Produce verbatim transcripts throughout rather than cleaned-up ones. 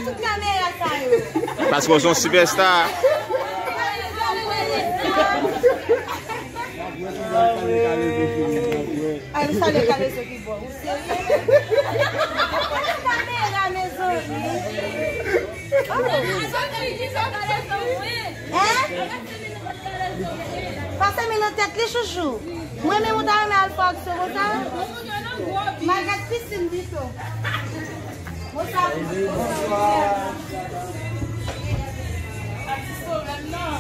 Tout kamera sa yo. Paske w se yon sipèsta. Ay, nou salye Kalezo ki bò. Ou serye? Kamera, mezanmi. Hein? Pase men nan tèt li, chouchou. Mwen menm, ou ta renmen al fè aksyon konsa? M al gad pisin pito. Bonswa. Atis pwoblèm nan.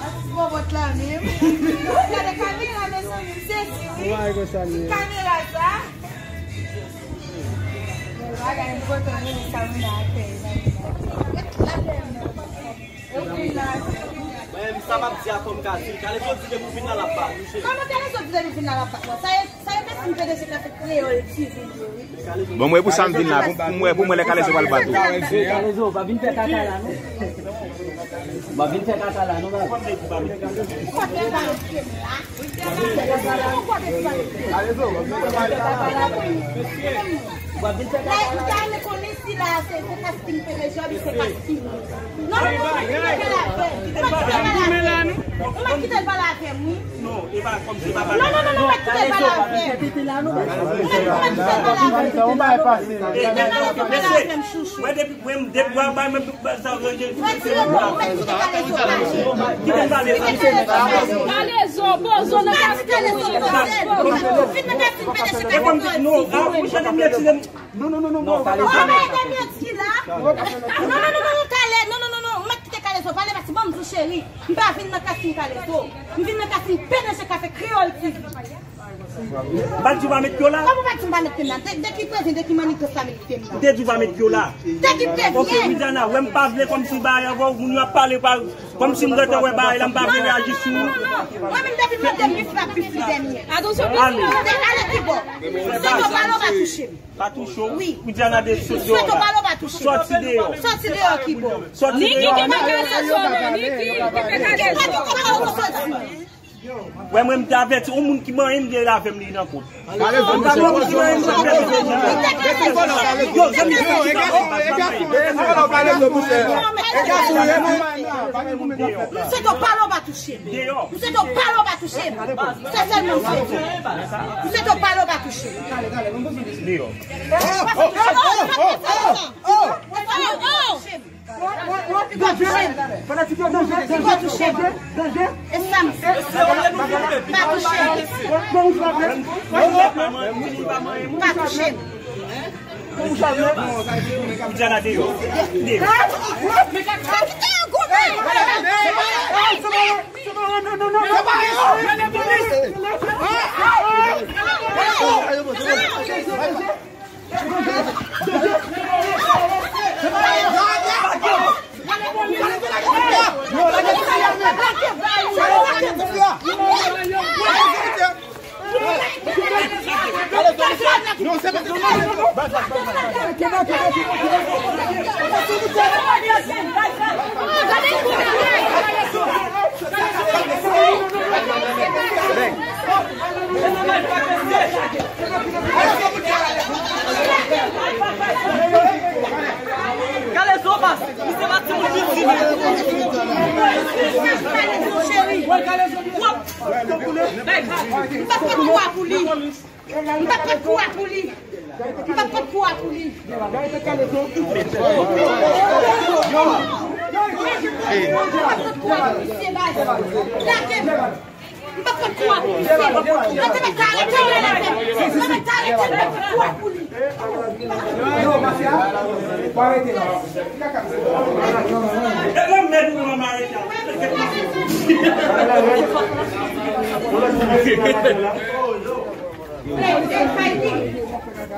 Atis bòbòt la menm. Gade kamera, mezanmi, sezi wi. Kamera sa. Bagay m kontan, men sa m la atè. Mwen, sa m ap di a, kòm ka di, Kalezo di depi w vin la, l ap bat ou, cheri. Kòman Kalezo di depi w vin la, l ap bat mwen? Sa e, sa e mèsi m P D G k ap fè Kreyòl T V yo, wi. Bon, mwen, pou sa m vin la, pou, pou mwen, pou mwen, lè Kalezo pral bat ou. Kalezo, pa vin fè kaka la, non. Pa vin fè kaka la, non, baz. Ou pa fè kaka la. Kalezo, pa vin fè kaka la. Ou pa vin fè kaka la. Like, ou ta renmen konnen si la, se, se casting P D G, se casting. Non, non, non, ou mèt kite l bal avè m. Ou mèt kite l bal avè m. Ou mèt kite l bal avè m, wi. Non, e pa kòm se pa bal. Non, non, non, non, ou mèt kite l bal avè m. Ou mèt, ou mèt kite l bal avè m. Ou mèt kite l bal avè m. Ou mèt kite l bal avè m, chouchou. Mwen, depi, mwen, depi, mwen, mwen, mwen, mwen, sa ranje. Retire kò, ou mèt kite Kalezo pale. Kite l pale. Kite Kalezo pale. Kalezo, poze w nan kas Kalezo. Fin nan kas P D G. E kòm, non, a, mwen, jan m retire m. Non, non, non, non, non. Ou pa ede m yo di la. Non, non, non, non, non, talè. Non, non, non, non, non. Ou mèt kite Kalezo pale, paske ban m di w, cheri, m pa vin nan casting Kalezo. M vin nan casting P D G k ap fè Kreyòl T V. M pa t di w pa met pye w la. Kòman w pa t di m pa met pye m la? De, de ki prezan, de ki manigans la met pye m la? M te di w pa met pye w la. De ki prezan? Ok, Widiana, wè m pa vle kòmsi bagay ankò, moun yo ap pale pa, kòmsi m gentan wè bagay la, m pa vle reyaji sou. Mwen menm depi m nan dènye, m ap viv li dènye. Atansyon, ale. Ale ki bò? M swete w pale, w pa touche m. Pa touche w. Wi. Widiana de soti deyò la. M swete w pale, w pa touche m. Soti deyò. Soti deyò ki bò? Soti deyò. Niki ki nan Kalezo non, Niki ki nan Kalezo. Wè mwen, m te avèti, yon moun ki manyen m gen avè m li nan kont. Kalezo, m pa nan kont yo, m pa nan kont yo. Yo, zanmi, yo, e gason, e gason, e gason, Kalezo, monchè. E gason, e gason. M swete w pale, w pa touche m. Deyò. M swete w pale, w pa touche m. Se sèlman m swete. M swete w pale, w pa touche m. Deyò. Ou pa touche m. Ou pa touche m. Ou pa touche m. E sa m fè. Pa touche m. Pa touche m. Pa touche m. Widiana deyò. Deyò. Kalezo pase, misye pa timoun pitit. Cheri, w ap, m pa pot kou a pou li. M pa pot kou a pou li. M pa pot kou a pou li. M pa pot kou a pou li. Lage m. M pa pot kou a pou li. M pa pot kou a pou li. Mwen te mèt arete l, lage m. Mwen te mèt arete l, mwen pa arete l.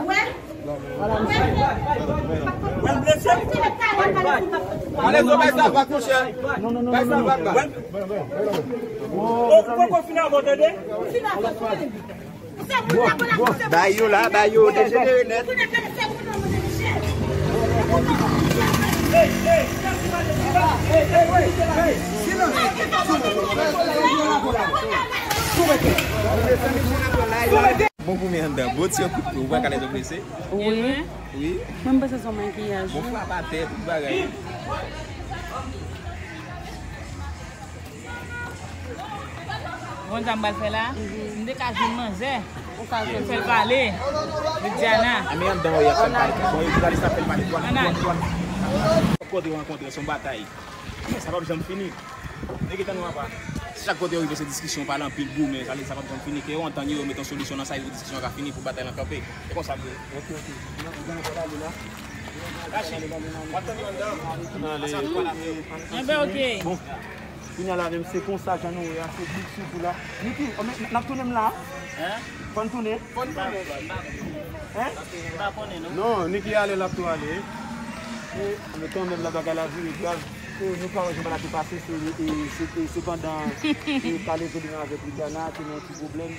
Wè. Wè l blese. Ale, zo, bay sa, pa kouche. Bay sa, pa, pa. Ou poko fin avè w, tande? Bay yo la, bay yo, dejenere nèt. Bon, koumen anndan. Ti yon kout pye, ou wè kalèt yo blese? Wi. Wi. Mwen m panse se yon makiyaj. Bon, wi, frap atè, tout bagay. Bon, sa m pral fè la, m te ka jwenn manzè. Ou ka jwenn manzè. Fè l pale. Vidiana. A, men anndan, wi, ap fè l pale. Bon, jounalis la fè l pale. Douane, douane, douane. Kote yo rankontre, se yon batay. Sa p ap janm fini. Nèg etan nou apa. Chak kote yo rive, se diskisyon, pale anpil, goumen, sa vle di sa p ap janm fini. Ke yo antann yo, yo met yon solisyon nan sa, yo diskisyon ka fini pou batay lan kanpe. E konsa l ye. Ok, ok. Kache. W ap tann yo anndan. Anben, ok. Bon. Kounye a la menm, se konsa jan nou ye a, se big sou kou la. Niki, n ap tounen m la? Fò n tounen? Fò n tounen. Hein? Non, Niki ale, l ap tou ale. E, men kanmenm, la bagay la vire grav. E, nou ka wè jan bagay la te pase, se, e, se, e, se pandan, e, Kalezo li menm avèk Vidiana, te nan yon ti pwoblèm.